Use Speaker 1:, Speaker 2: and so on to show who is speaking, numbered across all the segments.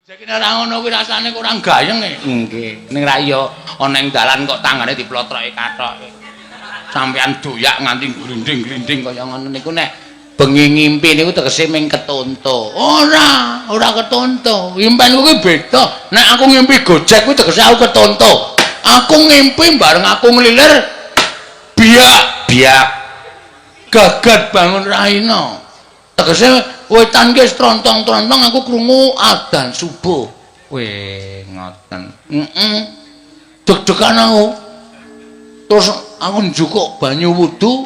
Speaker 1: Jek ora ngono kuwi rasane kurang gayeng e. Nggih. Ning ra iya ana ing dalan kok tanggane diplotroke kathoke. Sampeyan doyak nganti glinding-glinding kaya ngono niku nek bengi ngimpi niku tegese ming ketonto. Ora, ora ketonto. Impenku kuwi beda. Nek aku ngimpi Gojek kuwi tegese aku ketonto. Aku ngimpi bareng aku nglilir biak biak gagat bangun raina. Tegese wetan ki wis trontong-trontong aku krungu adzan subuh. Weh, ngoten. Heeh. Deg-degan aku. Terus aku njukuk banyu wudu,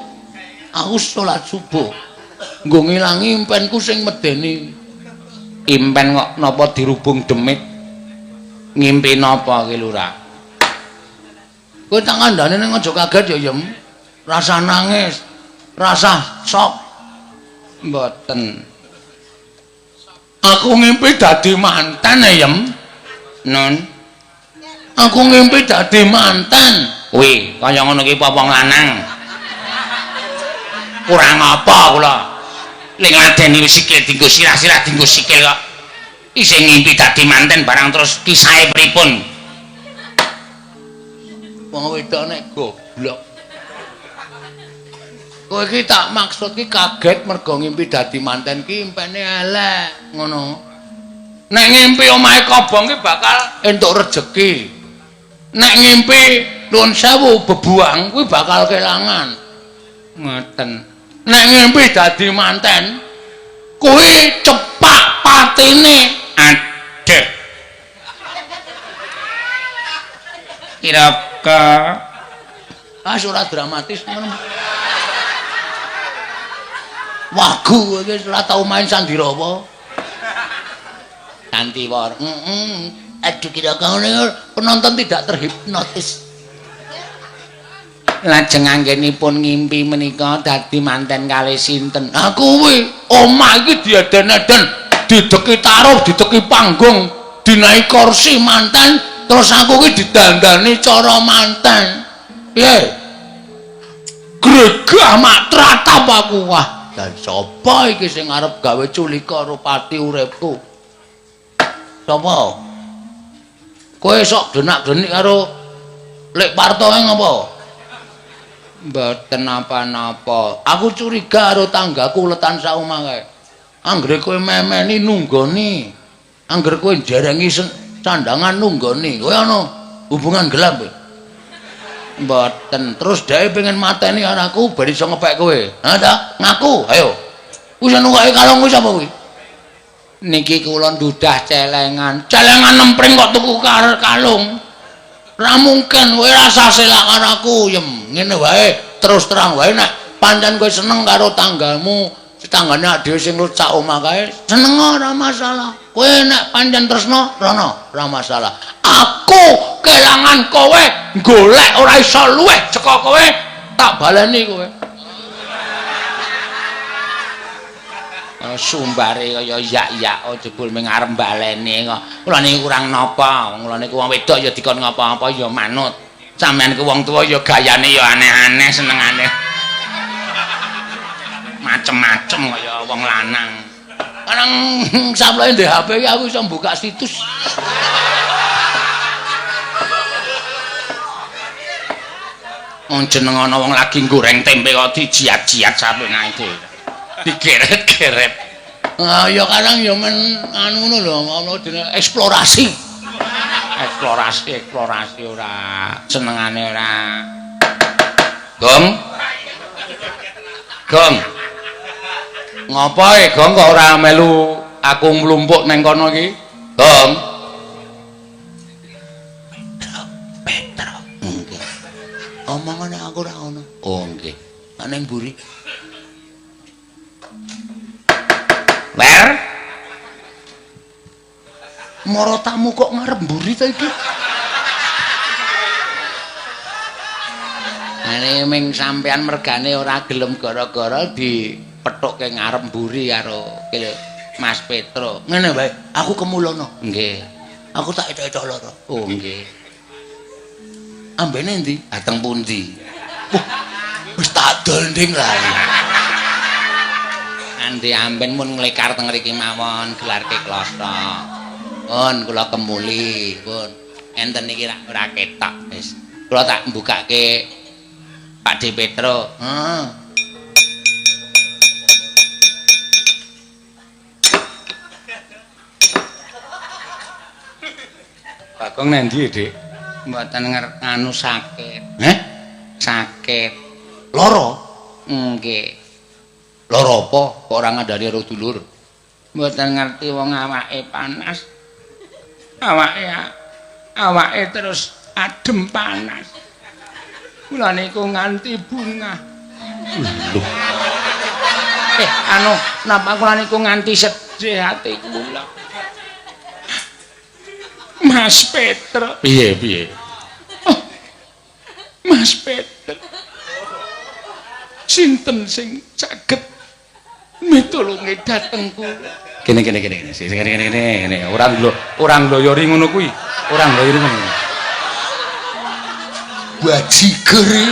Speaker 1: aku salat subuh. Nggo ngilangi impenku sing medeni. Impen kok napa dirubung demit? Ngimpi napa ki, Lurah? Kowe tak kandhane ning aja kaget ya, Yem. Rasa nangis, rasa sok. Mboten. Aku ngimpi dadi manten ya, Yem. Nun. Aku ngimpi dadi manten. Kuwi kaya ngono ki apa wong lanang? Kurang apa kula? Ling ladeni wis sikil dienggo sirah-sirah dienggo sikil kok. Isih ngimpi dadi manten barang terus kisahe pripun? Wong wedok nek goblok. Kowe iki tak maksud ki kaget mergo ngimpi dadi manten ki impene elek ngono. Nek ngimpi omahe kobong ki bakal entuk rejeki. Nek ngimpi nuwun sewu bebuang kuwi bakal kelangan. Ngoten. Nek ngimpi dadi manten kuwi cepak patine. Aduh. Kira-kira ah ora dramatis ngono. Wagu iki ora tau main sandirawa. Sandiwara. Heeh. Aduh kira-kira penonton tidak terhipnotis. Lajeng anggenipun ngimpi menika dadi manten kalih sinten? Ha kuwi omah iki dieden-eden, dideki taruh, dideki panggung, dinaiki kursi manten, terus aku ki didandani cara manten. Piye? Gregah mak tratap aku. Wah, dan sapa iki sing arep gawe culika rupati uripku? Sapa? Kowe sok denak-denik karo Lek Parto ngapa? Mboten napa-napa. Aku curiga karo tanggaku letan sak omah kae. Anggere kowe memeni nunggoni. Angger kowe njerengi sandangan nunggoni. Kowe ana hubungan gelap kowe? Mboten. Terus dheke pengen mateni karo aku ben iso ngepek kowe. Ha ta? Ngaku, ayo. Kuwi sing nunggoke kalung kuwi sapa kuwi? Niki kula ndudah celengan. Celengan nempring kok tuku kalung. Ora mungkin kowe rasa selak karo aku, Yem. Ngene wae, terus terang wae nek pancen kowe seneng karo tanggamu, tanggane dhewe sing sak omah kae, seneng ora masalah. Kowe nek pancen tresno, rono, ora masalah. Aku kelangan kowe, golek ora iso luweh saka kowe, tak baleni kowe. Sumbare kaya yak-yak jebul ming arep baleni kok. Kula niku kurang napa? Kula niku wong wedok ya dikon ngapa-apa ya manut. Sampeyan ku wong tuwa ya gayane ya aneh-aneh senengane. Macem-macem kaya wong lanang. Kadang saploke ndek HP iki aku iso buka situs. Wong jeneng ana wong lagi goreng tempe kok dijiat-jiat sampe nae. Digeret-geret. Ah ya kadang ya men anu ngono lho, ana jenenge eksplorasi. Eksplorasi, eksplorasi ora senengane ora. Gong. Gong. Ngopo e Gong kok ora melu aku mlumpuk nang kono iki? Gong. Petro, Petro. Nggih. Omongane aku ora ono. Oh nggih. Ning mburi. Wer. Mara tamu kok ngarep mburi ta iki? Ane ming sampean mergane ora gelem gara-gara dipethukke ngarep mburi karo Mas Petro. Ngene wae, aku kemulono. Nggih. Aku tak etok-etok loro. Oh nggih. Ambene endi? Ah teng pundi? Wah, wis tak dol nding lah. Andi amben mun nglekar teng mriki mawon gelarke klothok. Pun kula kemuli, pun. Enten iki rak ora ketok wis. Kula tak mbukake Pak D. Petro. Heeh.
Speaker 2: Bagong nendi, Dik?
Speaker 1: Mboten anu sakit.
Speaker 2: Heh?
Speaker 1: Sakit.
Speaker 2: Lara?
Speaker 1: Nggih. Lara apa? Kok ora ngandani karo dulur? Mboten ngerti wong awake panas. Awake terus adem panas. Kula niku nganti bungah.
Speaker 2: Lho.
Speaker 1: Anu napa kula niku nganti sedih ati kula. Mas Petro.
Speaker 2: Piye piye?
Speaker 1: Oh. Mas Petro. Sinten sing saged mitulungi dhateng kula?
Speaker 2: Kene kene kene kene. Sing kene kene kene. Ora ora ngloyori ngono kuwi. Ora ngloyori ngono.
Speaker 1: Bajiger.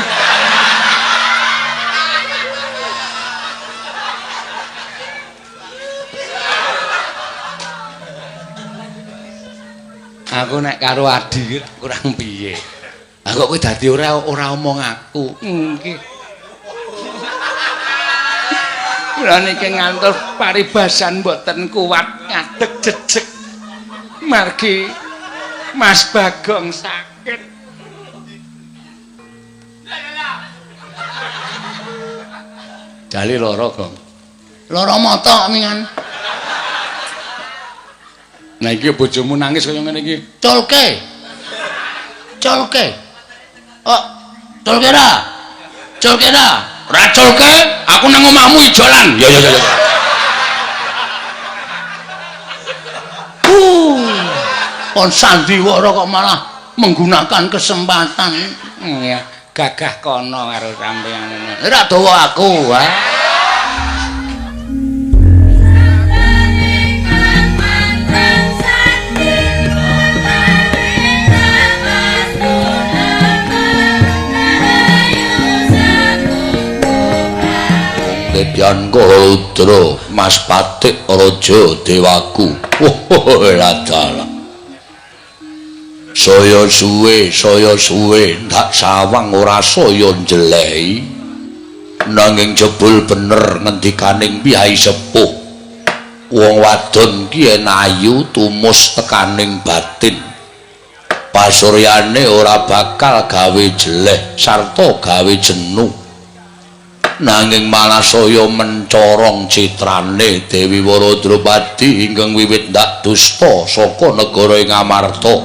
Speaker 2: Aku nek karo Adi kurang piye. Lah kok kowe dadi ora omong aku.
Speaker 1: Nggih. Kula niki ngantos paribasan mboten kuat ngadeg jejeg. Margi Mas Bagong sakit.
Speaker 2: Jali lara, Gong.
Speaker 1: Lara mata mingan.
Speaker 2: Nah iki bojomu nangis kaya ngene iki.
Speaker 1: Culke. Culke. Oh, culke ra? Culke ra?
Speaker 2: Ora culke, aku nang omahmu ijolan. Ya ya ya.
Speaker 1: Kon sandiwara kok malah menggunakan kesempatan. Ya, gagah kono karo sampeyan ngono. Ora dawa aku, ha.
Speaker 3: Kedyan Kaludra Mas Patik Raja Dewaku. Wah, saya suwe ndak sawang ora saya njelehi. Nanging jebul bener ngendikaning piyai sepuh. Wong wadon ki yen ayu tumus tekaning batin. Pasuryane ora bakal gawe jeleh sarta gawe jenuh. Nanging malah saya mencorong citrane Dewi Wara Drupadi ingkang wiwit ndak dusta saka negara ing Amarta.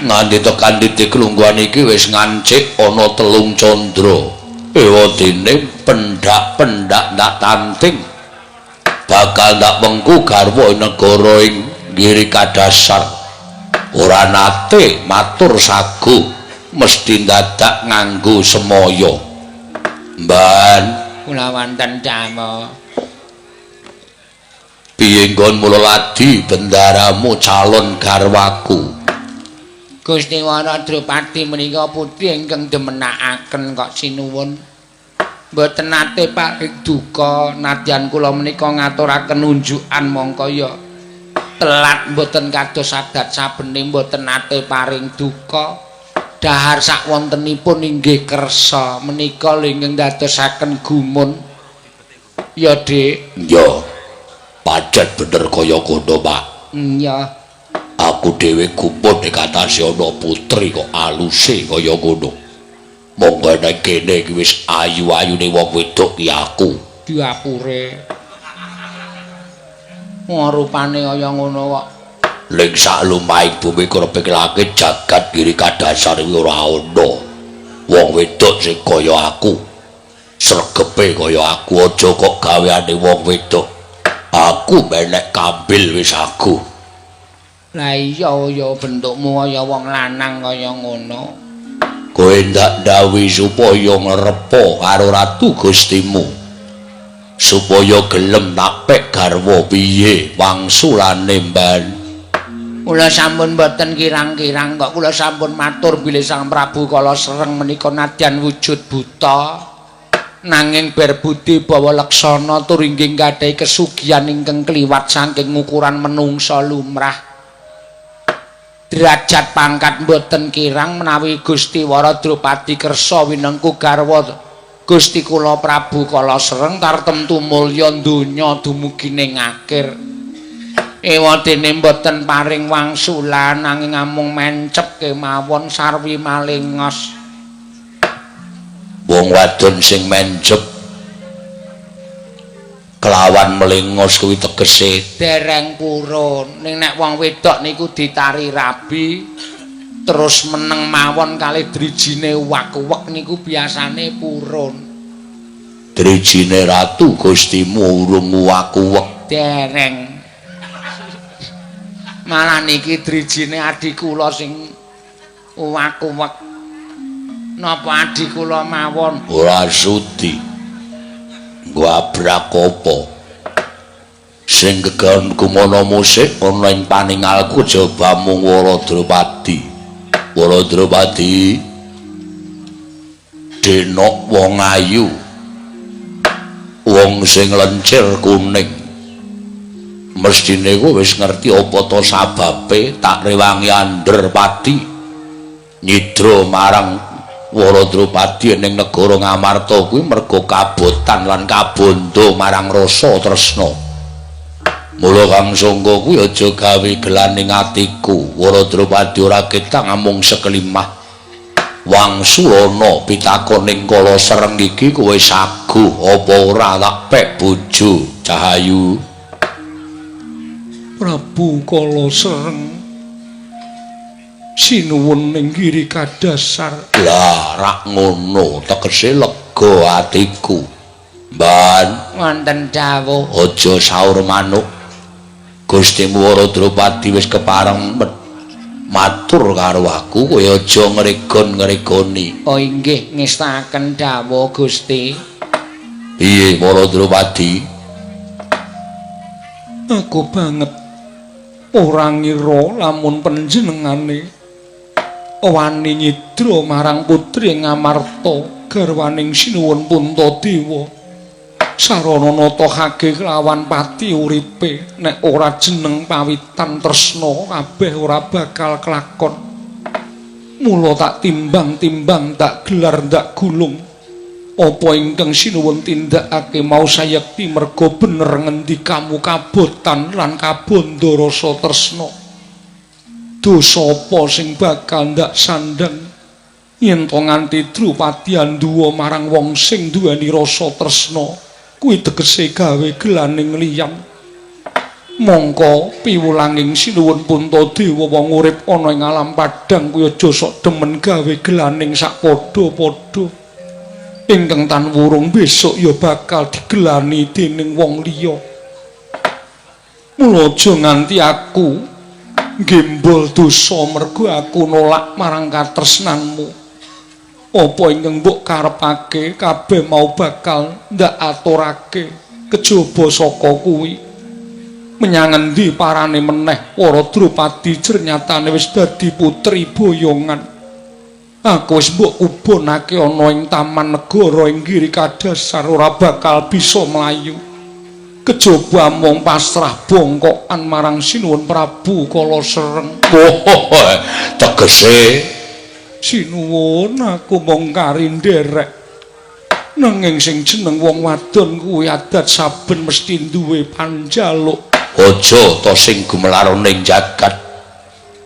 Speaker 3: Nganti tekan titik lungguhan iki wis ngancik ana telung candra. Ewadene pendak-pendak ndak tanting. Bakal ndak wengku garwa negara ing Giri Kadasar. Ora nate matur sagu mesti ndadak nganggo semaya. Mban
Speaker 1: kula wonten damo.
Speaker 3: Piye nggon mula ladi bendaramu calon garwaku?
Speaker 1: Gusti Wara Drupadi menika putri ingkang demenakaken kok sinuwun. Mboten nate paring duka nadyan kula menika ngaturaken unjukan mongko ya telat mboten kados adat sabene mboten nate paring duka. Dahar sakwontenipun inggih kersa menika lho ingkang dadosaken gumun. Ya, Dik.
Speaker 3: Ya. Pancen bener kaya ngono, Pak.
Speaker 1: Iya.
Speaker 3: Aku dhewe gumun ing atase ana putri kok aluse kaya ngono. Monggo nek kene iki wis ayu-ayune wong wedok ki aku.
Speaker 1: Diapure. Wong rupane kaya ngono kok.
Speaker 3: Ling sak lumahing bumi kreping langit jagat Giri Kadasar iki ora ana wong wedok sing kaya aku. Sregepe kaya aku aja kok gaweane wong wedok. Aku menek kambil wis aku.
Speaker 1: Lah iya ya bentukmu kaya wong lanang kaya ngono.
Speaker 3: Kowe ndak ndawuhi supaya ngrepa karo ratu Gustimu. Supaya gelem napek garwa piye wangsulane Mban.
Speaker 1: Kula sampun mboten kirang-kirang kok kula sampun matur bilih Sang Prabu Kala Sreng menika nadyan wujud buta. Nanging berbudi bawa laksana tur inggih gadhahi kesugihan ingkang kliwat saking ukuran menungsa lumrah. Derajat pangkat mboten kirang menawi Gusti Wara Drupadi kersa winengku garwa Gusti kula Prabu Kala Sreng tartemtu mulya donya dumugi ning akhir. Ewadene mboten paring wangsulan nanging amung mencep kemawon sarwi malengos.
Speaker 3: Wong wadon sing mencep kelawan melengos kuwi tegese
Speaker 1: dereng purun. Ning nek wong wedok niku ditari rabi terus meneng mawon kalih drijine wak-wek niku biasane purun.
Speaker 3: Drijine ratu Gustimu urung wak-wek.
Speaker 1: Dereng. Malah niki drijine adi kula sing wak-wek. Napa adi kula mawon?
Speaker 3: Ora sudi. Nggo abrak apa? Sing gegon kumana musik ana ing paningalku jaba mung Wara Drupadi. Wara Drupadi denok wong ayu. Wong sing lencir kuning. Mestine kowe wis ngerti apa to sababe tak rewangi ander pati nyidra marang Wara Drupadi ning negara Ngamarta kuwi merga kabotan lan kabondo marang rasa tresna. Mula Kang Sangga kuwi aja gawe gelaning atiku. Wara Drupadi ora ketang amung sekelimah. Wangsulana pitakoning Kala Sreng iki kowe saguh apa ora tak pek bojo Cahayu?
Speaker 4: Prabu Kala Sreng sinuwun ning giri kadasar.
Speaker 3: Lah rak ngono tegese lega atiku. Mban
Speaker 1: wonten dawuh.
Speaker 3: Aja saur manuk. Gustimu Wara Drupadi wis kepareng matur karo aku, kowe aja ngregon-ngregoni.
Speaker 1: Oh inggih ngestakaken dawuh Gusti.
Speaker 3: Piye Wara Drupadi?
Speaker 4: Aku banget ora ngira lamun panjenengane wani nyidra marang putri Ngamarta garwaning Sinuwun Puntadewa. Sarana natahake kelawan pati uripe, nek ora jeneng pawitan tresna kabeh ora bakal kelakon. Mula tak timbang-timbang, tak gelar ndak gulung. Apa ingkang sinuwun tindakake mau sayekti merga bener ngendikamu kabotan lan kabondo rasa tresna. Dosa apa sing bakal ndak sandheng yen to nganti Drupadi anduwa marang wong sing duweni rasa tresna, kuwi tegese gawe gelaning liyan. Mongko piwulanging Sinuwun Puntadewa wong urip ana ing alam padhang kuwi aja sok demen gawe gelaning sak padha-padha. Ingkang tan wurung besok ya bakal digelani dening wong liya. Mula aja nganti aku gembol dosa mergo aku nolak marang katresnanmu. Apa ingkang mbok karepake kabeh mau bakal ndak aturake kejaba saka kuwi. Menyang endi parane meneh Wara Drupadi jernyatane wis dadi putri boyongan. Aku wis mbok kubonake ana ing taman negara ing Giri Kadasar ora bakal bisa mlayu. Kejaba mung pasrah bongkokan marang Sinuwun Prabu Kala Sreng.
Speaker 3: Oh, tegese
Speaker 4: Sinuwun aku mung kari nderek. Nanging sing jeneng wong wadon kuwi adat saben mesti duwe panjaluk.
Speaker 3: Aja ta sing gumelar ning jagat.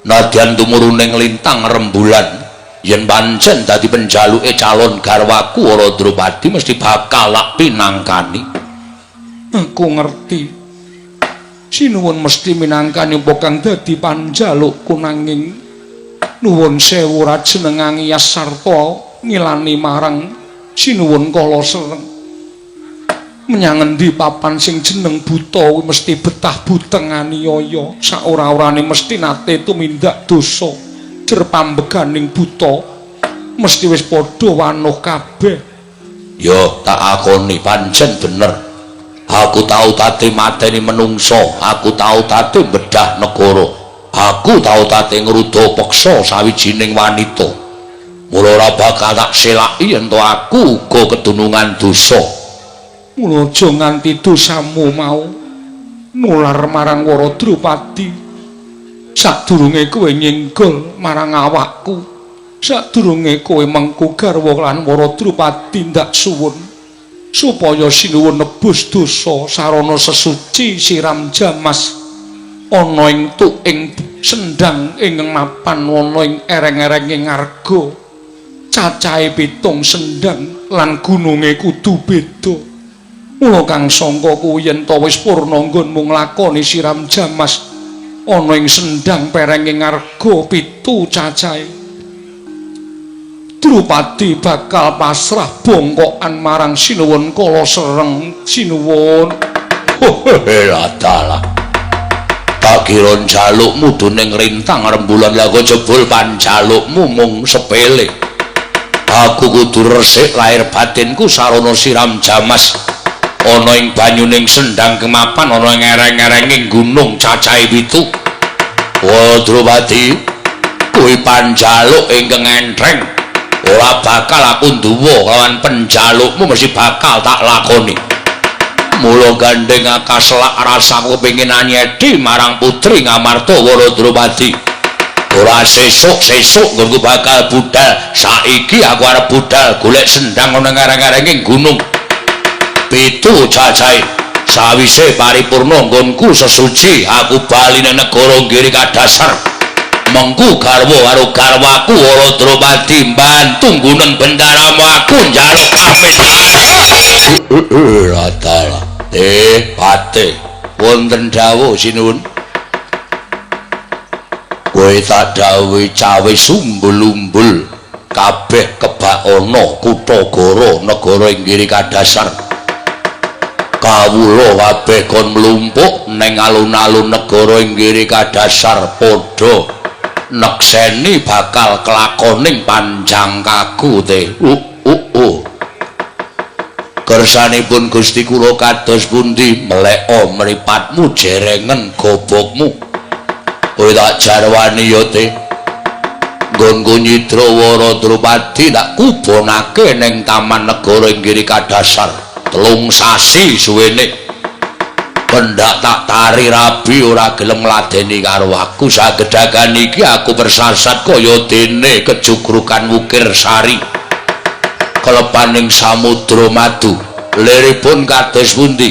Speaker 3: Nadyan tumurune lintang rembulan. Yen pancen dadi penjaluke calon garwaku Wara Drupadi mesti bakal lak pinangkani.
Speaker 4: Aku ngerti. Sinuwun mesti minangkani apa kang dadi panjalukku nanging nuwun sewu ra jenengang ngiyas sarta ngilani marang Sinuwun Kala Sreng. Menyang endi papan sing jeneng buta kuwi mesti betah buteng aniaya, saora-orane mesti nate tumindak dosa. Jer pambeganing buta mesti wis padha wanuh kabeh.
Speaker 3: Ya tak akoni pancen bener. Aku tau tate mateni menungso, aku tau tate bedah negara, aku tau tate ngruda peksa sawijining wanita. Mula ora bakal tak selaki yen to aku uga kedunungan dosa.
Speaker 4: Mula aja nganti dosamu mau nular marang Wara Drupadi. Sadurunge kowe nyenggol marang awakku, sadurunge kowe mengku garwa lan Wara Drupadi ndak suwun supaya sinuwun nebus dosa sarana sesuci siram jamas ana ing tuking sendang ing mapan ana ing ereng-erenge ngarga. Cacahe 7 sendang lan gununge kudu beda. Mula kang sangka kuwi yen to wis purna nggonmu nglakoni siram jamas ana ing sendang perenge ngarga 7 cacahe, Drupadi bakal pasrah bongkokan marang Sinuwun Kala Sereng. Sinuwun.
Speaker 3: Dalah. Tak kira njalukmu dening rintang rembulan lha kok jebul panjalukmu mung sepele. Aku kudu resik lahir batinku sarana siram jamas ana ing banyuning sendang kemapan ana ing ereng-erenging gunung cacahe 7. Wa Drupadi, kuwi panjaluk ingkang entreng. Ora bakal aku nduwa lawan penjalukmu mesti bakal tak lakoni. Mula gandeng akaselak rasaku kepengin anyedi marang putri Ngamarta Wara Drupadi. Ora sesuk-sesuk nggonku bakal budal. Saiki aku arep budal golek sendang ana ngareng-arenging gunung 7 cacahe. Sawise paripurna nggonku sesuci, aku bali nang negara Giri Kadasar. Mengku garwa karo garwaku Wara Drupadi mbantu ngguneng bendaramu aku njaluk pamit. Dalah. Pate wonten dawuh sinuwun. Kowe tak dawuhi cawe sumbul-umbul kabeh kebak ana kutha Goro negara ing Giri Kadasar. Kawula kabeh kon mlumpuk ning alun-alun negara ing Giri Kadasar padha nekseni bakal kelakoning panjang kaku te. Kersanipun Gusti kula kados pundi? Meleka mripatmu jerengen gobokmu. Kowe tak jarwani ya te. Nggonku nyidra Wara Drupadi tak kubonake ning taman negara ing Giri Kadasar. 3 sasi suwene. Pendak tak tari rabi ora gelem ngladeni karo aku. Sagedagan iki aku persasat kaya dene kejugrukan wukir sari. Kelepaning samudra madu. Liripun kados pundi?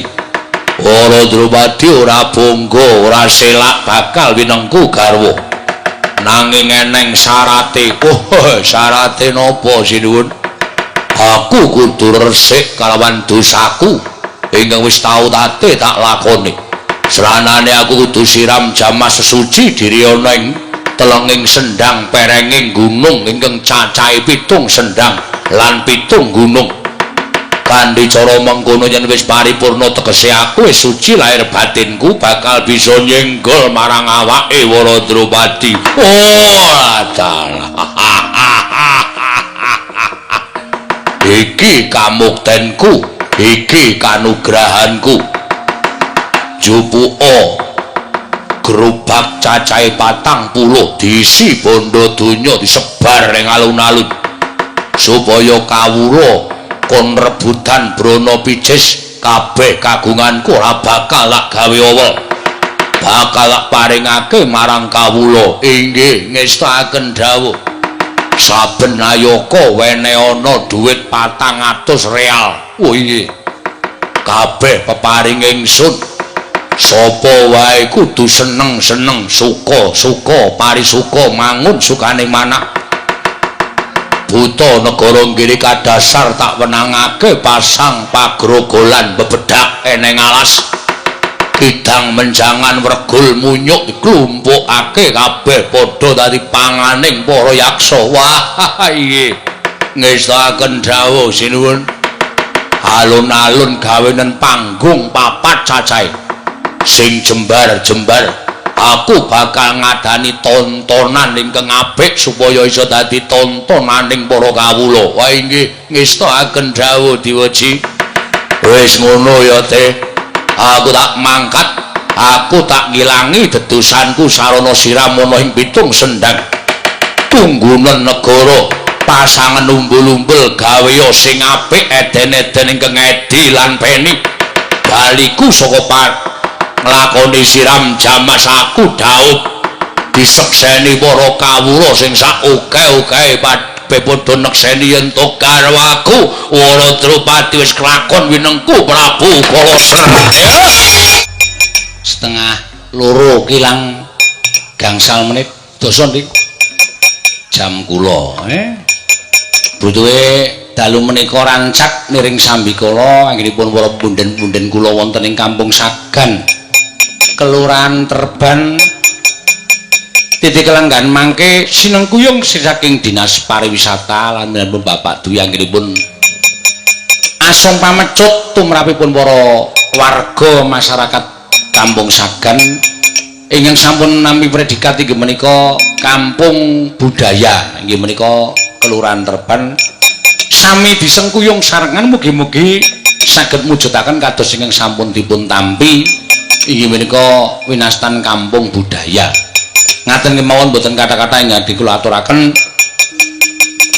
Speaker 3: Wara Drupadi ora bangga, ora selak bakal winengku garwa. Nanging eneng syarate. Oh, syarate napa sinuwun? Aku kudu resik kalawan dosaku ingkang wis tau tate tak lakoni. Sranane aku kudu siram jamas sesuci diri ana ing telenging sendang perenging gunung ingkang cacahe 7 sendang lan 7 gunung. Kanthi cara mengkono yen wis paripurna tegese aku wis suci lahir batinku bakal bisa nyenggol marang awake Wara Drupadi. Oh, dalah. Iki kamuktenku, iki kanugrahanku. Jupuka gerobak cacahe 40 diisi bondo donya disebar ning alun-alun supaya kawula kon rebutan brana picis kabeh kagunganku ora bakal tak gawe owel, bakal tak paringake marang kawula. Inggih ngestakaken dawuh. Saben ayaka wene ana dhuwit 400 real. Oh inggih, kabeh peparing ingsun. Sapa wae kudu seneng-seneng, suka-suka, parisuka, mangun sukane manak. Buta negara Giri Kadasar tak wenangake pasang pagrogolan bebedak eneng alas. Kidang menjangan wregul munyuk diklumpukake kabeh padha dadi panganing para yaksa. Wah inggih ngestakaken dawuh sinuwun. Alun-alun gawenen panggung 4 cacahe sing jembar-jembar. Aku bakal ngadani tontonan ingkang apik supaya iso dadi tontonaning para kawula. Wah inggih ngestakaken dawuh Dewaji. Wis ngono ya Teh. Aku tak mangkat, aku tak ngilangi dedosanku sarana siram ana ing 7 sendang. Tunggunen negara Pasangan umbul-umbul gawe sing apik eden-eden ingkang edi lan peni. Baliku saka nglakoni siram jamas aku dhaup disekseni para kawula sing sak oke-oke padhe padha nekseni yen to garwaku Wara Drupadi wis kelakon winengku Prabu Kalasraya.
Speaker 1: 1:30 kilang gangsal menit dosa ndik jam kula butuhe dalu menika rancak niring sambikala anggenipun para punden-punden kula wonten ing Kampung Sagan, Kelurahan Terban, titik kelenggan mangke sinengkuyung saking Dinas Pariwisata lan pun Bapak Dwi anggenipun asung pamecut tumrapipun para warga masyarakat Kampung Sagan ingkang sampun nampi predikat inggih menika Kampung Budaya inggih menika Kelurahan Terban sami disengkuyung sarengan mugi-mugi saged mujudaken kados ingkang sampun dipun tampi inggih menika winastan Kampung Budaya. Ngaten kemawon boten kata-kata ingkang kula aturaken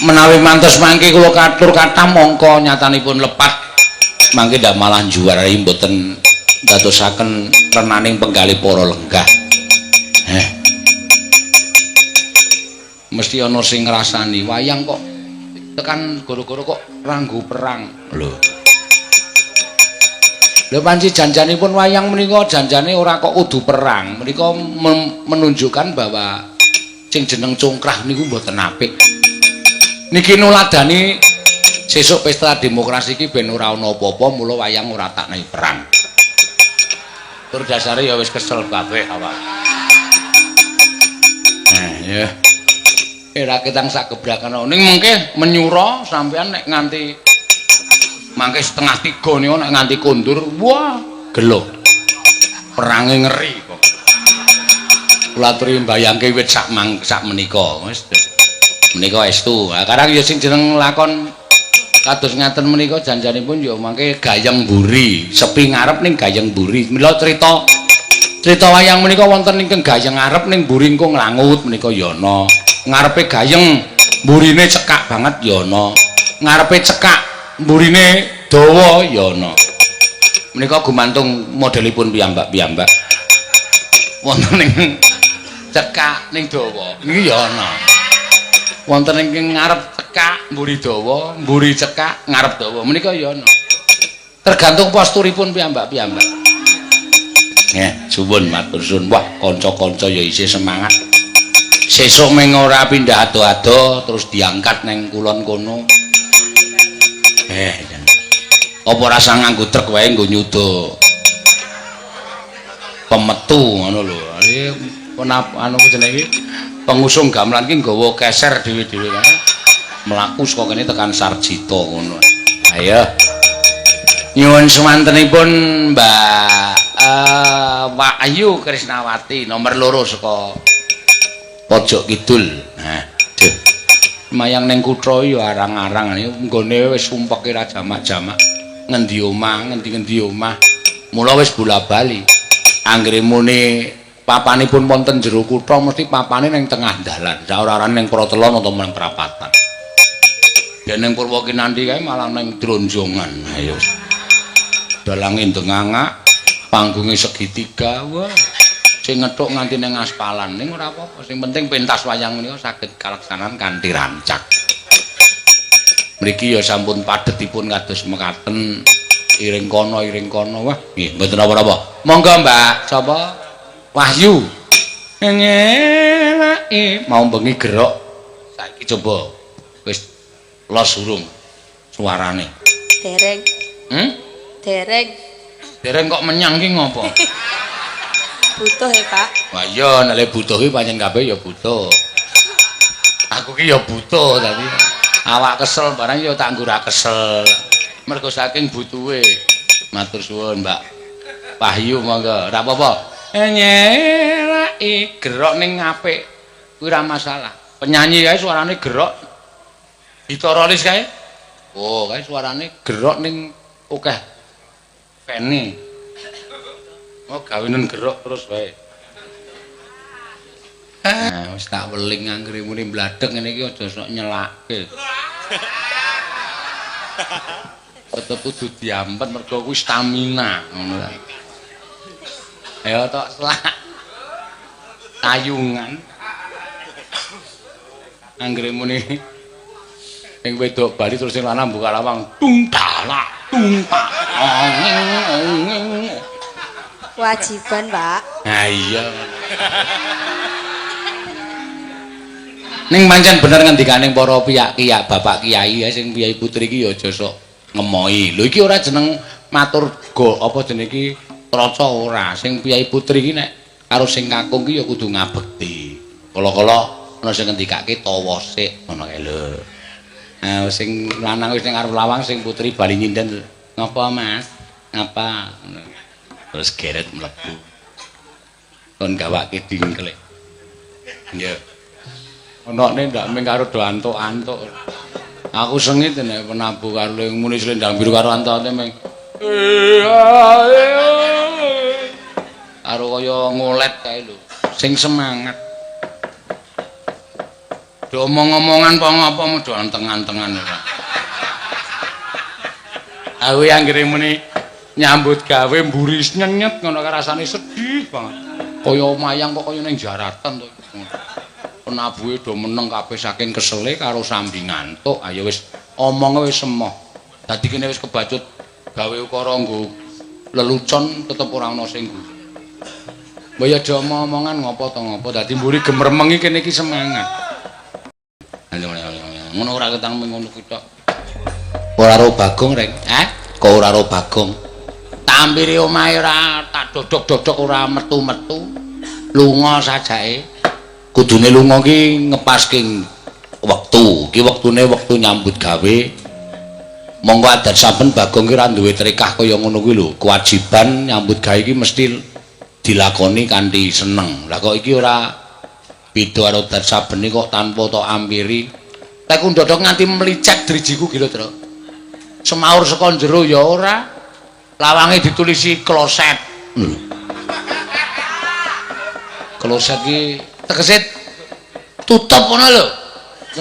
Speaker 1: menawi mantos mangke kula katur kathah mongko nyatanipun lepat mangke ndak malah njuwarai boten ndadosaken renaning penggalih para lenggah. Mesti ana sing ngrasani wayang kok tekan goro-goro kok ranggo perang. Lho. Lho panci janjanipun wayang menika janjane ora kok kudu perang. Menika menunjukkan bahwa sing jeneng congkrah niku mboten apik. Niki nuladani sesuk pesta demokrasi iki ben ora ana apa-apa, mula wayang ora tak nei perang. Tur dasare ya wis kesel kabeh awak. Ya. Ora ketang sak gebrakan ning mengke menyura sampean nek nganti mangke 2:30 niku nek nganti kondur, wah, gelo. Perange ngeri kok. Kula aturi mbayangke wit sak sak menika wis. Menika estu. Lah karang ya sing jeneng lakon kados ngaten menika janjanipun ya mangke gayeng mburi, sepi ngarep ning gayeng mburi. Mila cerita cerita wayang menika wonten ingkang gayeng ngarep ning mburi engko nglangut menika ya ana. Ngarepe gayeng mburine cekak banget ya ana. Ngarepe cekak mburine dawa ya ana. Menika gumantung modelipun piyambak-piyambak. Wonten ing cekak ning dawa niki ya ana. Wonten ing ngarep cekak mburi dawa, mburi cekak ngarep dawa menika ya ana. Tergantung posturipun piyambak-piyambak. Suwun matur suwun. Wah, kanca-kanca ya isih semangat. Sesuk meng ora pindah ado-ado terus diangkat neng kulon kono. Apa rasa nganggo truk wae nggo nyuda pemetu ngono lho. Iki anu jenenge iki pengusung gamelan ki nggawa keser dhewe-dhewe kae. Mlaku saka kene tekan Sarjito ngono. Ayo. Nyuwun sumantenipun Mbak Wahyu Krisnawati nomor 2 saka Pojok Kidul. Nah, duh. Mayang ning kutha ya arang-arang nggone wis sumpeke ra jamak-jamak. Ngendi omah, ngendi-ngendi omah. Mula wis bola-bali. Anggere muni papanipun wonten jero kutha mesti papane ning tengah dalan. Ora-orane ning Pratelon utawa ning prapatan. Yen ning Purwokinanti kae malah ning Dronjongan. Ayo. Dalange ndengangak, panggunge segitiga. Wah. Sing ngethuk nganti ning aspalan ning ora apa-apa. Sing penting pentas wayang menika saged kalaksanan kanthi rancak. Mriki ya sampun padhetipun kados mekaten iring kono iring kono. Wah, nggih mboten napa-napa. Monggo Mbak, sapa? Wahyu. Ngelake mau bengi gerok. Saiki coba wis los urung suarane.
Speaker 5: Dereng. Dereng.
Speaker 1: Dereng kok menyang ki ngopo?
Speaker 5: Butuh ya, Pak.
Speaker 1: Wah iya, nek butuh ki pancen kabeh ya butuh. Aku ki ya butuh tapi awak kesel barang ya tak nggo ra kesel. Mergo saking butuhe. Matur suwun, Mbak. Wahyu monggo, ora apa-apa. Nyelaki gerok ning apik kuwi ora masalah. Penyanyi kae suarane gerok. Ditorolis kae. Oh, kae suarane gerok ning akeh pene. Oh, gawenen gerok terus wae. Nah, wis tak weling anggere muni bladhek ngene iki aja sok nyelake. Tetep kudu diampet mergo kuwi stamina ngono ta. Ayo tok selak. Tayungan. Anggere muni sing wedok bali terus sing lanang buka lawang tung talak tung tak.
Speaker 5: Kewajiban, Pak.
Speaker 1: Ha iya. Ning pancen bener ngendikane para pihak kiai, bapak kiai ya sing piyai putri iki ya aja sok ngemohi. Lho iki ora jeneng matur go apa jenenge iki traca ora. Sing piyai putri iki nek karo sing kakung iki ya kudu ngabekti. Kala-kala ana sing ngendikake tawa sik ngono kae lho. Nah sing lanang wis ning arep lawang sing putri bali nyinden. Ngapa Mas? Ngapa? Terus geret mlebu. Kon gawake dingklek. Iya. Onokne ndak ming karo do antuk-antuk. Aku sengit nek penabuh karo muni slendang biru karo antuk-antuke ming karo kaya ngolet kae lho. Sing semangat. Do omong-omongan apa ngapa do anteng-antengan ora. Aku anggere muni nyambut gawe mburi nyenyet ngono rasane sedih banget. Kaya mayang kok kaya ning jaratan to. Penabuhe do meneng kabeh saking kesele karo sambi ngantuk. Ayo wis omonge wis emoh. Dadi kene wis kebacut gawe ukara nggo lelucon tetep ora ana sing guyu. Mbok ya do omong-omongan ngopo to ngopo dadi mburi gemermeng iki kene iki semangat. Ngono ora ketang ngono kuwi tok. Ora ro Bagong reng. Eh? Kok ora ro Bagong? Tak ampiri omahe ora tak dodok-dodok ora metu-metu. Lunga sajake. Kudune lunga ki ngepaske wektu. Ki wektune wektu nyambut gawe. Monggo adat saben Bagong ki ora duwe trekah kaya ngono kuwi lho. Kewajiban nyambut gawe iki mesti dilakoni kanthi seneng. Lah kok iki ora beda karo adat sabene kok tanpa tok ampiri. Teku ndodok nganti mlicek drijiku ki lho, Tru. Semaur saka jero ya ora. Lawange ditulisi kloset. Lho. Kloset ki tegese tutup ngono lho.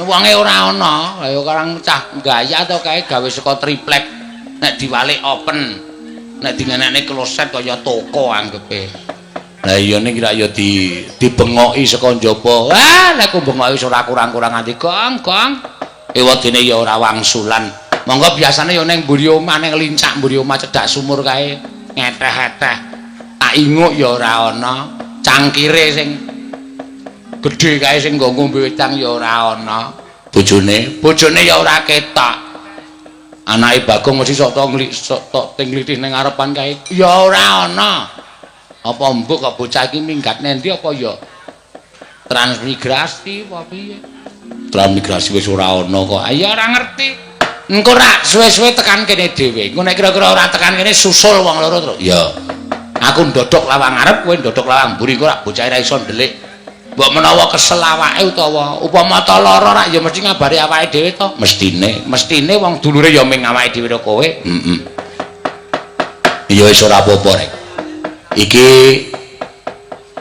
Speaker 1: Wonge ora ana. Lah ya karang cah gaya to kae gawe saka triplek. Nek diwalik open. Nek dingenekne kloset kaya toko anggepe. Lah iya ning kira ya dibengoki saka njaba. Wah, nek ku bengoki wis ora kurang-kurang nganti gong-gong. Ewadene ya ora wangsulan. Monggo biasane ya ning mburi omah ning lincak mburi omah cedhak sumur kae ngeteh-eteh. Tak inguk ya ora ana. Cangkire sing gedhe kae sing nggo ngombe wedang ya ora ana. Bojone ya ora ketok. Anake Bagong mesti sok tok tinglitih ning ngarepan kae ya ora ana. Apa mbok kok bocah iki minggat nendi apa ya transmigrasi apa piye? Transmigrasi wis ora ana kok. Ya ora ngerti. Engko rak suwe-suwe tekan kene dhewe. Engko nek kira-kira ora tekan kene susul wong loro terus. Ya. Aku ndodok lawang ngarep, kowe ndodok lawang mburi, engko rak bocah ora iso ndelik. Mbok menawa kesel awake utawa upama ta lara rak ya mesti ngabari awake dhewe to. Mestine, mestine wong dulure ya ming awake dhewe karo kowe. Heeh. Ya wis ora apa-apa rek. Iki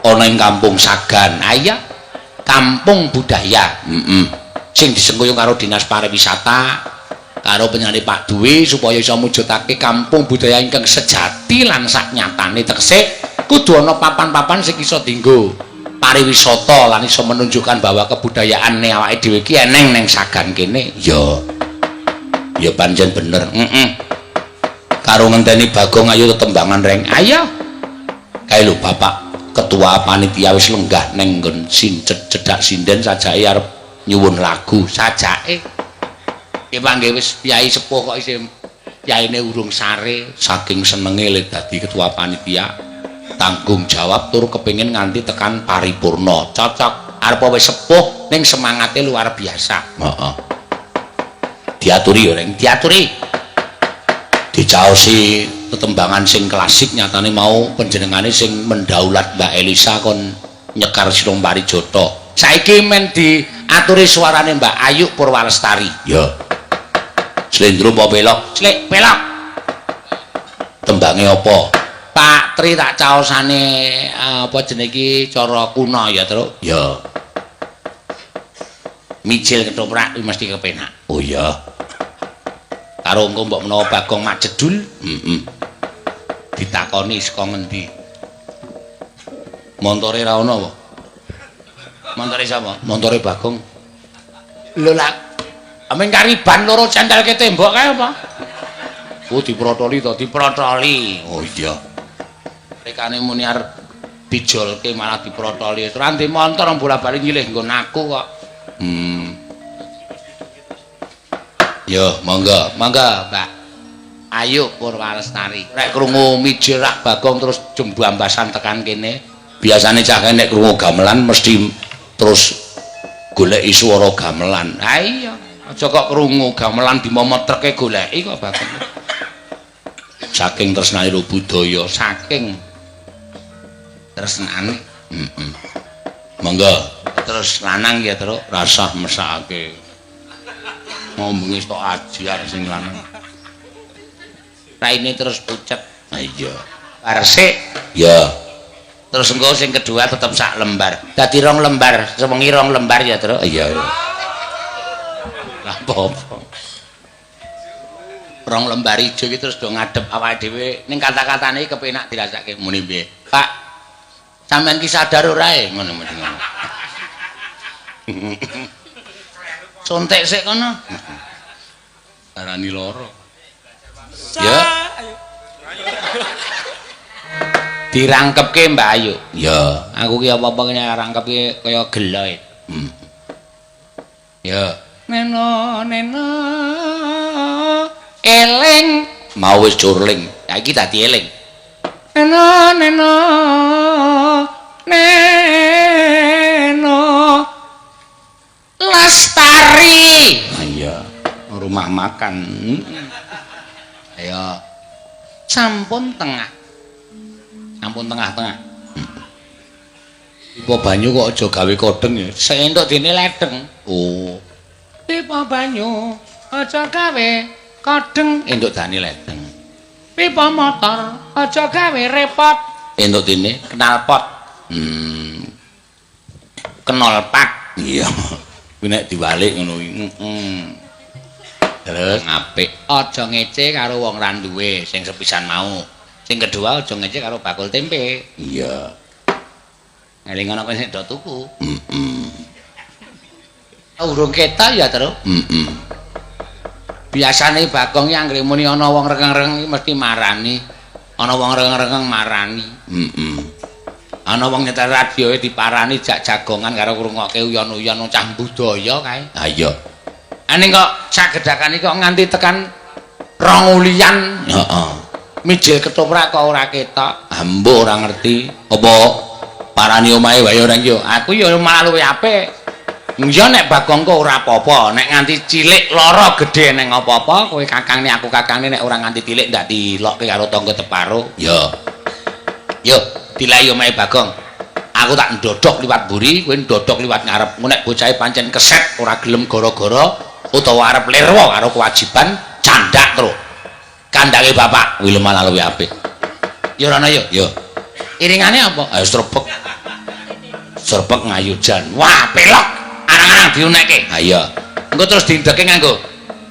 Speaker 1: ana ing kampung Sagan. Ah iya, kampung budaya. Heeh. Sing disengkuyung karo Dinas Pariwisata karo panjenengane Pak Dwi supaya iso mujudake kampung budaya ingkang sejati lan saknyatane tegese kudu ana papan-papan sing iso dienggo pariwisata lan iso menunjukkan bahwa kebudayaane awake dhewe iki eneng ning Sagan kene. Ya. Ya pancen bener. Heeh. Karo ngenteni Bagong ayo tetembangan reng. Ayo. Kae lho Bapak Ketua Panitia wis lenggah ning nggon cedhak sinden sajake arep nyuwun lagu sajake. Ki panggih wis piyai sepuh kok isih piyaine urung sare saking senenge le dadi ketua panitia tanggung jawab tur kepengin nganti tekan paripurna. Cocok arep wis sepuh ning semangate luar biasa. Heeh. Diaturi ya reng, diaturi. Dicaosi tetembangan sing klasik nyatane mau panjenengane sing mendaulat Mbak Elisa kon nyekar Sinong Parijata. Saiki men diaturi suarane Mbak Ayu Purwalestari. Ya. Slendro apa pelok? Slek pelok. Tembange apa? Pak Tri tak caosane apa jenenge iki cara kuna ya, Truk? Ya. Mijil ketoprak kuwi mesti kepenak.
Speaker 3: Oh iya.
Speaker 1: Karo engko mbok menawa Bagong majedul,
Speaker 3: Heeh.
Speaker 1: Ditakoni saka ngendi. Montore ra ono apa? Montore sapa? Montore Bagong. Lho lah, amen kariban loro centelke tembok kae apa? Oh diprotoli to, diprotoli.
Speaker 3: Oh iya.
Speaker 1: Rekane muni arep dijolke malah diprotoli. Ora ndek montor bola-bali nyilih nggon aku kok.
Speaker 3: Yo, monggo.
Speaker 1: Monggo, Mbak. Ayo Purwalestari. Nek krungu mijil rak Bagong terus jembambasan tekan kene.
Speaker 3: Biasane cah nek krungu gamelan mesti terus goleki swara gamelan.
Speaker 1: Ha iya, aja kok krungu gamelan dimomot treke goleki kok Bagong.
Speaker 3: Saking tresnane karo budaya,
Speaker 1: saking tresnane.
Speaker 3: Heeh. Monggo.
Speaker 1: Terus lanang ya, Truk,
Speaker 3: rasah mesakake.
Speaker 1: Ngomongi tok ajar sing lanang. Raine terus pucet.
Speaker 3: Ha iya.
Speaker 1: Bar sik.
Speaker 3: Ya.
Speaker 1: Terus engko sing kedua tetep sak lembar. Dadi rong lembar, sewengi rong lembar ya, Truk.
Speaker 3: Iya.
Speaker 1: Lah apa-apa. Rong lembar ijo iki terus do ngadep awake dhewe ning kata-katane kepenak dirasake muni piye. Pak, sampean ki sadar ora e? Ngono mesti ngono. Sontek sik kono.
Speaker 3: Arani loro. Ya.
Speaker 1: Dirangkepke Mbak Ayu.
Speaker 3: Ya,
Speaker 1: aku ki apa-apa kene rangkepke kaya gelo.
Speaker 3: Ya.
Speaker 1: Neno neno eling
Speaker 3: mau wis curling.
Speaker 1: Ya iki dadi eling. Neno neno neno lestari.
Speaker 3: Iya,
Speaker 1: rumah makan. Ayo. Sampun tengah. Sampun tengah-tengah.
Speaker 3: Pipa banyu kok aja gawe kodheng ya.
Speaker 1: Seentuk dene ledeng.
Speaker 3: Oh.
Speaker 1: Pipa banyu aja gawe kodheng, entuk dane ledeng. Pipa motor aja gawe repot,
Speaker 3: entuk dene
Speaker 1: knalpot. Knolpat.
Speaker 3: Iya. Kuwi nek diwalik ngono kuwi.
Speaker 1: Heeh.
Speaker 3: Terus
Speaker 1: apik, aja ngece karo wong ra duwe sing sepisan mau. Sing kedua aja ngece karo bakul tempe.
Speaker 3: Iya.
Speaker 1: Eling ana kok sing do tuku.
Speaker 3: Heeh.
Speaker 1: Urung ketok ya, Truk.
Speaker 3: Heeh.
Speaker 1: Biasane Bagong ki anggere muni ana wong rengeng-rengeng mesti marani. Ana wong rengeng-rengeng marani.
Speaker 3: Heeh.
Speaker 1: Ana wong nyetel radio diparani jak jagongan karo ngrungokke uyon-uyon cah budaya kae.
Speaker 3: Ha iya.
Speaker 1: Aning kok sagedakane kok nganti tekan rong ulian.
Speaker 3: Heeh.
Speaker 1: Mijil ketoprak kok ora ketok.
Speaker 3: Ambo ora ngerti. Apa parani omahe wae ora iki?
Speaker 1: Aku ya malah luwih apik. Ya nek Bagong kok ora apa-apa, nek nganti cilik lara gedhe ning apa-apa, kowe kakangne aku kakangne nek ora nganti tilik ndak dilokke karo tangga teparo.
Speaker 3: Ya.
Speaker 1: Yo, dileki omahe Bagong. Aku tak ndodok liwat mburi, kowe ndodok liwat ngarep. Engko nek bocahe pancen keset ora gelem gara-gara utawa arep lirwa karo kewajiban candak truk. Kandhake bapak
Speaker 3: kuwi malah luwih apik.
Speaker 1: Ya ora ana ya?
Speaker 3: Ya.
Speaker 1: Iringane apa?
Speaker 3: Ayo srebek. Srebek ngayujan.
Speaker 1: Wah, pelok. Arang-arang diunekke.
Speaker 3: Ha iya.
Speaker 1: Engko terus dindeke nganggo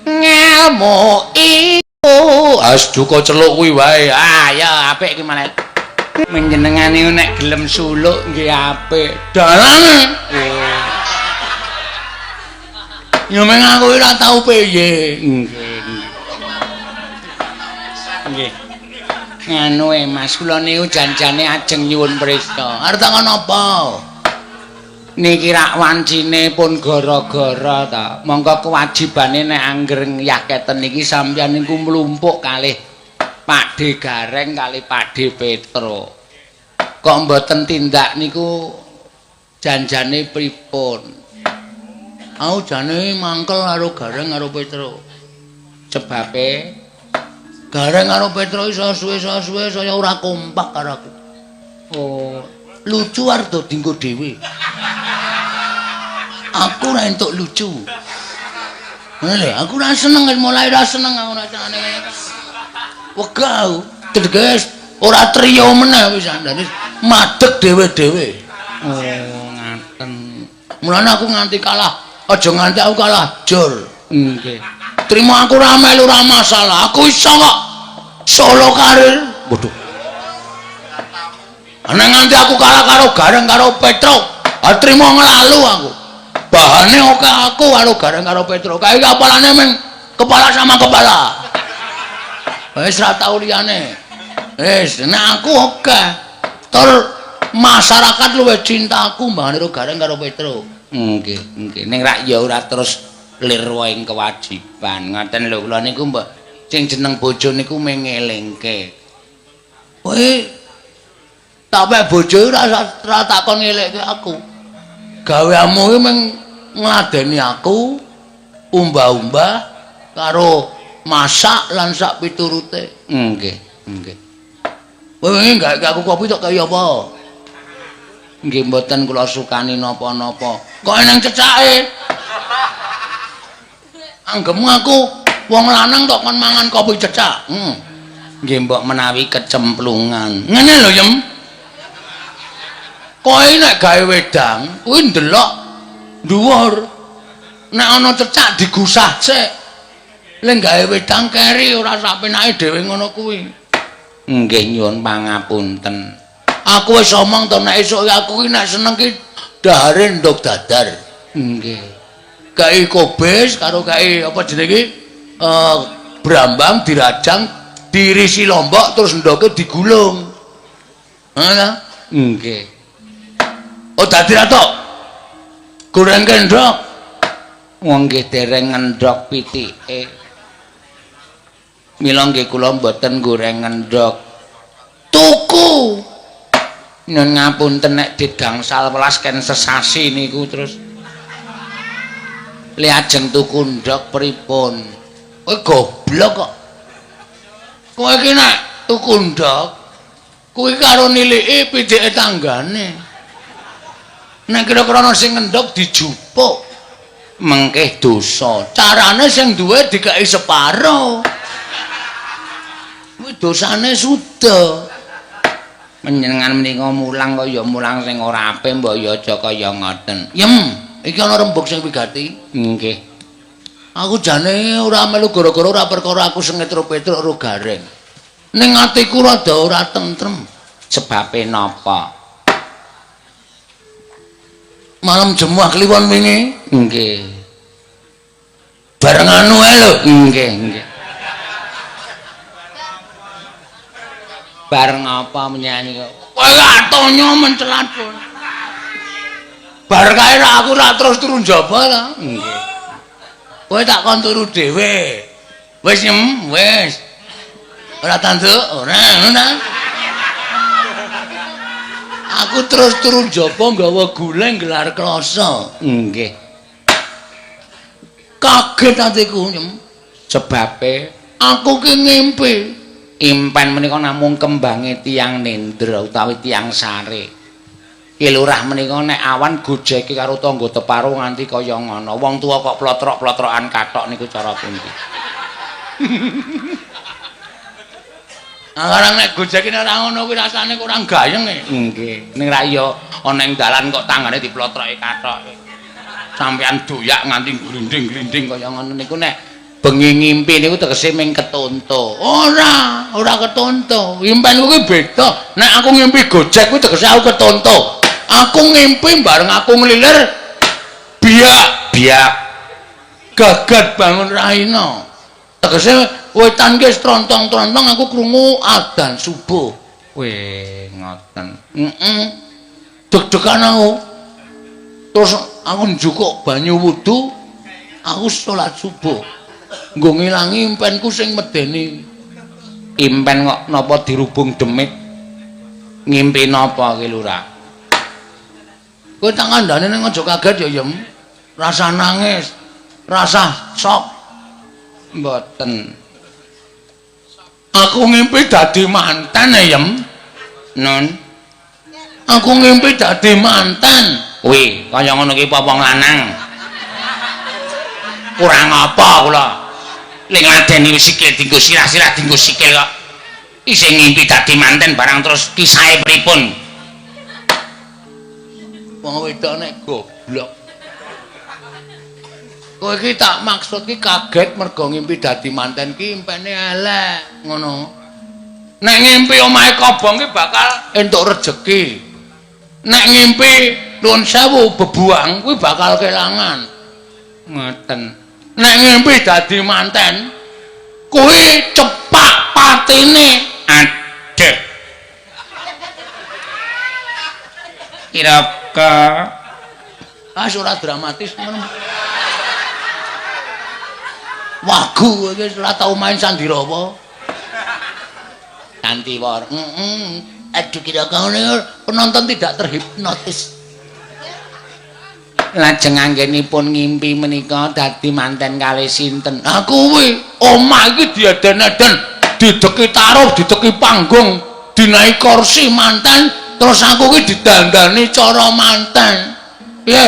Speaker 1: ngelmu iku.
Speaker 3: As duka celuk kuwi wae.
Speaker 1: Ah, ya apik iki malah. Menjenengane nek gelem suluk nggih apik. Dalan.
Speaker 3: Ya meng aku ora tau piye.
Speaker 1: Nggih. Nggih. Nganu e Mas, kula niku janjane ajeng nyuwun prisa.
Speaker 3: Arep takon apa?
Speaker 1: Niki rak wancine pun gara-gara ta. Monggo kewajibane nek angger yaketen niki sampeyan niku mlumpuk kalih Pakde Gareng kalih Pakde Petro. Kok mboten tindak niku janjane pripun?
Speaker 3: Aku jane mangkel karo Gareng karo Petro.
Speaker 1: Sebabe
Speaker 3: Gareng karo Petro iso suwe-suwe saya ora kompak karo aku.
Speaker 1: Oh,
Speaker 3: lucu arep do dinggo dhewe. Aku ora entuk lucu. Ngono lho, aku ora seneng wis mulai ora seneng aku rasane. Wegah aku. Teges ora trio meneh wis andane madeg dhewe-dhewe.
Speaker 1: Oh, ngaten.
Speaker 3: Mulane aku nganti kalah
Speaker 1: Aja nganti aku kalah jur.
Speaker 2: Nggih.
Speaker 1: Trimo aku ora melu ora masalah. Aku iso kok solo karir. Waduh. Ana nganti aku kalah karo Gareng karo Petruk. Ah trimo nglalu aku. Bahane oke aku karo Gareng karo Petruk. Kae apalane meng kepala sama kepala. Wis ora tau liyane. Wis nek aku oke. Tur masyarakat luwih cinta aku mbahane karo Gareng karo Petruk.
Speaker 2: Nggih, nggih. Ning rak ya ora terus lirwa ing kewajiban. Ngoten lho kula niku mbok sing jeneng bojo niku mengelingke.
Speaker 1: Kowe tak pek bojo ora takon ngelekke aku. Gaweamu iki meng ngladeni aku umbah-umbah karo masak lan sak piturute.
Speaker 2: Nggih, nggih.
Speaker 1: Kowe wingi gawe aku kopi tok kaya apa?
Speaker 2: Nggih mboten kula sukani napa-napa.
Speaker 1: Kok eneng cecake? Anggemu aku wong lanang tok kon mangan kopi cecak.
Speaker 2: Nggih mbok menawi kecemplungan.
Speaker 1: Ngene lho, Yem. Kowe nek gawe wedang, kuwi ndelok dhuwur. Nek ana cecak digusah sik. Lek gawe wedang keri ora sak penake dhewe ngono kuwi.
Speaker 2: Nggih nyuwun pangapunten.
Speaker 1: Aku wis omong to nek esuk aku ki nek seneng ki dahare ndog dadar.
Speaker 2: Nggih.
Speaker 1: Kai kobis karo kai apa jenenge iki? Brambang dirajang, dirisi lombok terus ndoke digulung. Ngono ta?
Speaker 2: Nggih.
Speaker 1: Oh dadi ra tok. Gorengke ndok.
Speaker 2: Wong nggih dereng ngendhok pitike. Mila nggih kula mboten goreng ngendhok.
Speaker 1: Tuku.
Speaker 2: Nyun ngapunten nek dit gangsal welas ken sesasi niku terus. Li ajeng tuku ndhok pripun?
Speaker 1: Kowe goblok kok. Kowe iki nek tuku ndhok kuwi karo niliki pitike tanggane. Nek kira-kira ana sing ngendhok dijupuk
Speaker 2: mengkeh dosa.
Speaker 1: Carane sing duwe dikeki separo. Kuwi dosane suda.
Speaker 2: Panjenengan menika mulang kaya mulang sing ora apik mbok ya aja kaya ngoten.
Speaker 1: Yem, iki ana rembug sing wigati.
Speaker 2: Nggih.
Speaker 1: Aku jane ora melu gara-gara ora perkara aku sengit karo Petruk karo Gareng. Ning atiku rada ora tentrem.
Speaker 2: Sebabe napa?
Speaker 1: Malam Jemuah Kliwon wingi.
Speaker 2: Nggih.
Speaker 1: Bareng anu ae lho.
Speaker 2: Nggih, nggih. Bareng apa menyanyi kok?
Speaker 1: Kowe atonyo mencelat. Bar kae ra aku ra terus turu njaba ta.
Speaker 2: Nggih.
Speaker 1: Kowe tak kon turu dhewe. Wis nyem, wis. Ora tanduk, ora ngono ta. Aku terus turu njaba nggawa guleng gelar kloso.
Speaker 2: Nggih.
Speaker 1: Kaget atiku nyem.
Speaker 2: Sebabe
Speaker 1: aku ki ngimpi.
Speaker 2: Impen menika namung kembange tiyang nendra utawi tiyang sare. Ki lurah menika nek awan gojeke karo tangga teparo nganti kaya ngono. Wong tuwa kok plotrok-plotrokan kathok niku cara pundi?
Speaker 1: Sekarang nek gojeke ora ngono kuwi rasane kurang gayeng e.
Speaker 2: Nggih. Ning ra iya ana ing dalan kok tanggane diplotroki kathoke.
Speaker 1: Sampeyan doyak nganti glinding-glinding kaya ngono
Speaker 2: niku nek bengi ngimpi niku tegese ming ketonto.
Speaker 1: Ora, ora ketonto. Impenku kuwi beda. Nek aku ngimpi gojek kuwi tegese aku ketonto. Aku ngimpi bareng aku nglilir biak
Speaker 2: biak
Speaker 1: gagat bangun raina. Tegese wetan ki wis trontong-trontong aku krungu adzan subuh.
Speaker 2: Weh, ngoten.
Speaker 1: Heeh. Deg-degan aku. Terus aku njukuk banyu wudu, aku salat subuh. Nggo ngilangi impenku sing medeni.
Speaker 2: Impen kok napa dirubung demit? Ngimpi napa ki lurah?
Speaker 1: Kowe tak kandhane ning aja kaget ya, Yem. Rasa nangis, rasa sok.
Speaker 2: Mboten.
Speaker 1: Aku ngimpi dadi manten ya, Yem.
Speaker 2: Nun.
Speaker 1: Aku ngimpi dadi manten.
Speaker 2: Wih, kaya ngono ki apa wong lanang? Kurang apa kula? Ling ladeni sikil dinggo sirah-sirah dinggo sikil kok. Isih ngimpi dadi manten barang terus kisahe pripun?
Speaker 1: Wong wedok nek goblok. Kowe iki tak maksud ki kaget mergo ngimpi dadi manten ki impene elek, ngono. Nek ngimpi omahe kobong ki bakal entuk rejeki. Nek ngimpi nuwun sewu bebuang kuwi bakal kelangan. Ngoten. Nek ngimpi dadi manten kuwi cepak patine. Aduh. Kira-kira ah ora dramatis ngono. Wagu iki ora tau main sandirawa. Sandiwara. Heeh. Aduh kira-kira penonton tidak terhipnotis. Lajeng anggenipun ngimpi menika dadi manten kalih sinten? Ha kuwi omah iki dieden-eden, dideki taruh, dideki panggung, dinaiki kursi manten, terus aku ki didandani cara manten. Piye?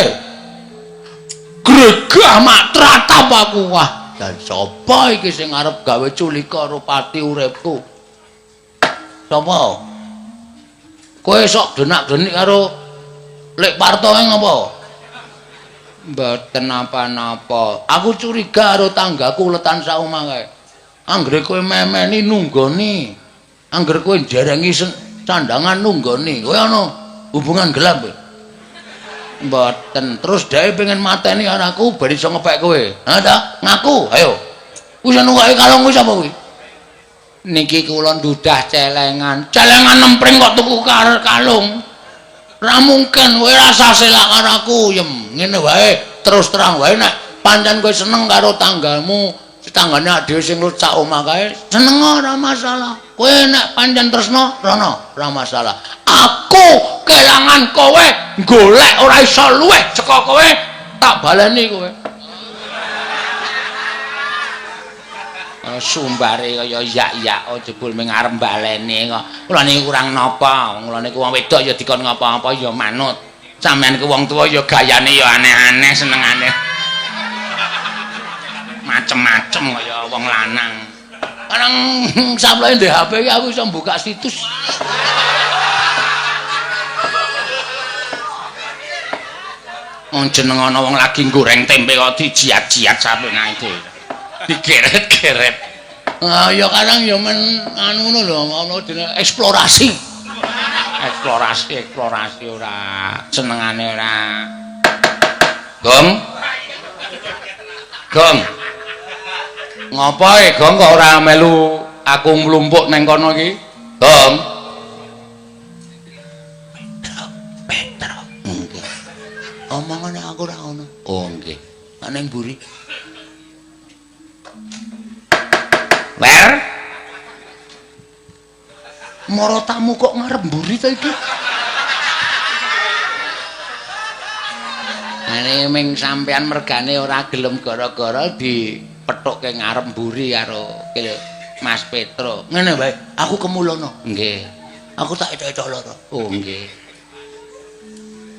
Speaker 1: Gregah mak tratap aku. Wah, dan sapa iki sing arep gawe culika rupati uripku? Sapa? Kowe sok denak-denik karo Lek Parto ngapa? Mboten napa-napa. Aku curiga karo tanggaku letan sak omah kae. Anggere kowe memeni nunggoni. Angger kowe njerengi sandangan nunggoni. Kowe ana hubungan gelap kowe? Mboten. Terus dhek pengen mateni anakku ben iso ngepek kowe. Ha ta? Ngaku, ayo. Kuwi sing nunggoke kalung kuwi sapa kuwi? Niki kula ndudah celengan. Celengan nempring kok tuku kalung. Ora mungkin kowe rasa selak karo aku, yem. Ngene wae, terus terang wae nek pancen kowe seneng karo tanggamu, tanggane dhewe sing sak omah kae, seneng ora masalah. Kowe nek pancen tresno, rono, ora masalah. Aku kelangan kowe, golek ora iso luweh saka kowe, tak baleni kowe. Sumbare kaya yak-yak jebul ming arep baleni kok. Kula niku kurang napa? Kula niku wong wedok ya dikon ngapa-apa ya manut. Sampeyan ku wong tuwa ya gayane ya aneh-aneh senengane. Macem-macem kaya wong lanang. Kadang sampeyan ndek HP iki aku iso buka situs. Wong jeneng ana wong lagi goreng tempe kok dijiat-jiat sampe nae. Digeret-geret. Ah ya kadang ya men anu ngono lho, ana dene eksplorasi. Eksplorasi, eksplorasi ora senengane ora. Gong. Gong. Ngopo e Gong kok ora melu aku mlumpuk nang kono iki? Gong. Petro, Petro. Nggih. Omongane aku ora ono. Oh nggih. Ning mburi. Wer. Moro tamu kok ngarep mburi ta iki? Ane ming sampean mergane ora gelem gara-gara dipethukke ngarep mburi karo Mas Petro. Ngene wae, aku kemulono. Nggih. Aku tak etok-etok loro. Oh nggih.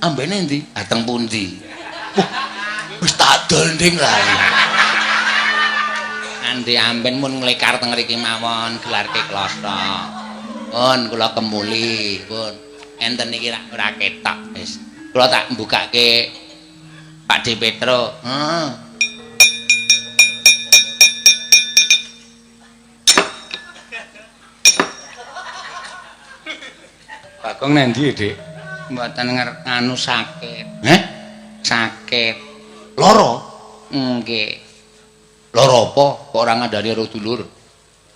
Speaker 1: Ambene endi? Ah teng pundi? Wah, wis tak dol nding lah. Andi amben mun nglekar teng mriki mawon gelarke klothok. Pun kula kemuli, pun. Enten iki ora ketok wis. Kula tak mbukake Pak D Petro. Heeh.
Speaker 4: Bagong nendi, Dik?
Speaker 1: Mboten nganu sakit.
Speaker 4: Heh?
Speaker 1: Sakit.
Speaker 4: Lara?
Speaker 1: Nggih.
Speaker 4: Lara apa? Kok ora ngandani karo dulur?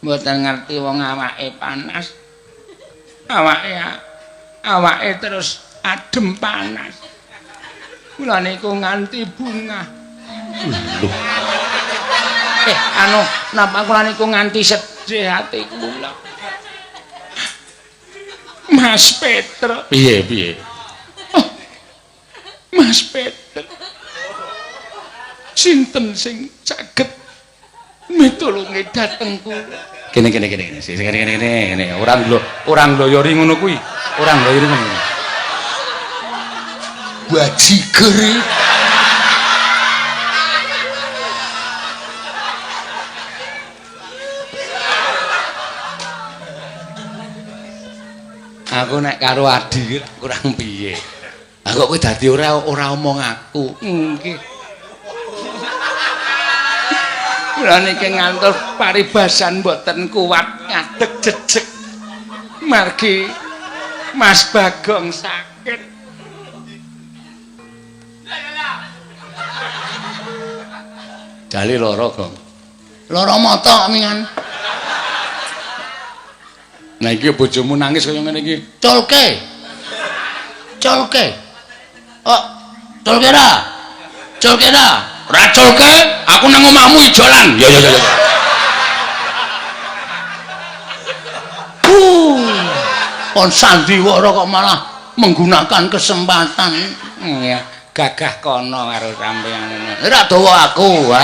Speaker 1: Mboten ngerti wong awake panas. Awake terus adem panas. Kula niku nganti bungah.
Speaker 4: Lho.
Speaker 1: Anu, napa kula niku nganti sedih ati kula. Mas Petro.
Speaker 4: Piye, piye?
Speaker 1: Oh, Mas Petro. Sinten sing saged mitulungi dhateng kula?
Speaker 4: Kene kene kene kene. Sing kene kene kene. Ora ngloyori ngono kuwi. Ora ngloyori ngono.
Speaker 3: Bajiger.
Speaker 1: Aku nek karo Adi kurang piye.
Speaker 4: Lah kok kowe dadi ora omong aku.
Speaker 1: Nggih. Kula niki ngantos paribasan mboten kuat ngadeg jejeg. Margi Mas Bagong sakit. Jali lara, Gong. Lara mata mingan. Nah iki bojomu nangis kaya ngene iki. Culke. Culke. Oh, culke ra? Culke ra? Ora culke, aku nang omahmu ijolan. Ya ya ya ya. Kon sandiwara kok malah menggunakan kesempatan. Ya, gagah kono karo sampeyan ngene. Ora dawa aku, ha.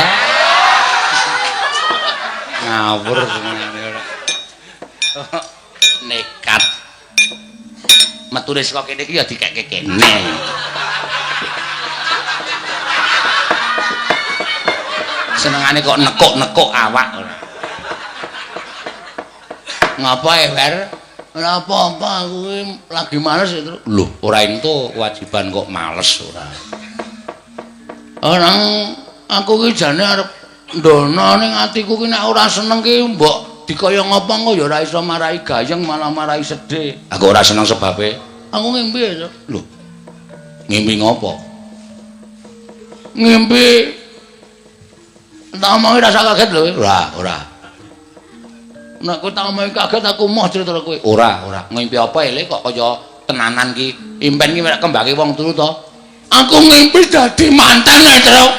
Speaker 1: Ngawur senengane ora. Nekat. Metune saka kene iki ya dikekke kene. Senengane kok nekuk-nekuk awak ora. Ngapa e, Wer? Ora apa-apa, aku lagi males itu. Lho, ora entuk kewajiban kok males ora. Orang aku ki jane arep ndono ning atiku ki nek ora seneng ki mbok dikaya ngapa engko ya ora iso marai gayeng malah marai sedih. Aku ora seneng sebabe aku ngimpi ya. Lho. Ngimpi ngopo? Ngimpi tak omongi rasa kaget lho. Ora, ora. Nek kowe tak omongi kaget aku moh cerita kowe. Ora, ora. Ngimpi apa ele kok kaya tenanan ki. Impen ki mek kembange wong turu to. Aku ngimpi dadi manten e, Truk.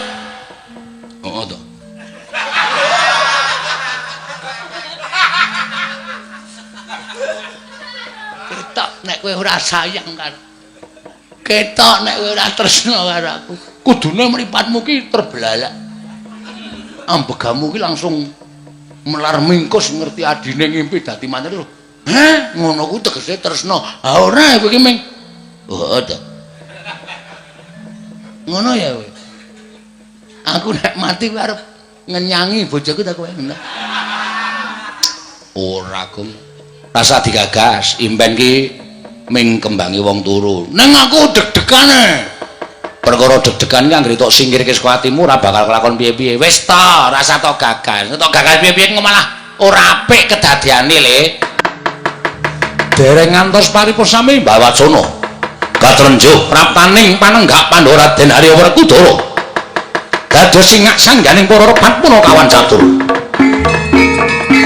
Speaker 1: Heeh to. Ketok nek kowe ora sayang karo. Ketok nek kowe ora tresna karo aku. Kudune mripatmu ki terbelalak. Ambegamu ki langsung melar mingkus ngerti adine ngimpi dadi manten lho. Heh, ngono kuwi tegese tresna. Ha ora kowe ki ming. Heeh to. Ngono ya kowe. Aku nek mati kowe arep ngenyangi bojoku ta kowe. Ora, Gong. Rasa digagas, impen ki ming kembangi wong turu. Ning aku deg-degane. Perkara deg-degan ki anggere tok singkirke saka atimu ora bakal kelakon piye-piye. Wis ta, rasa tok gagas. Tok gagas piye-piye engko malah ora apik kedadiane le. Dereng ngantos paripursa-sami Mbah Wacana. Katrenjuh praptaning panenggak Pandhawa Raden Arya Werkudara. Dados singak sangganing para rebat punakawan catur.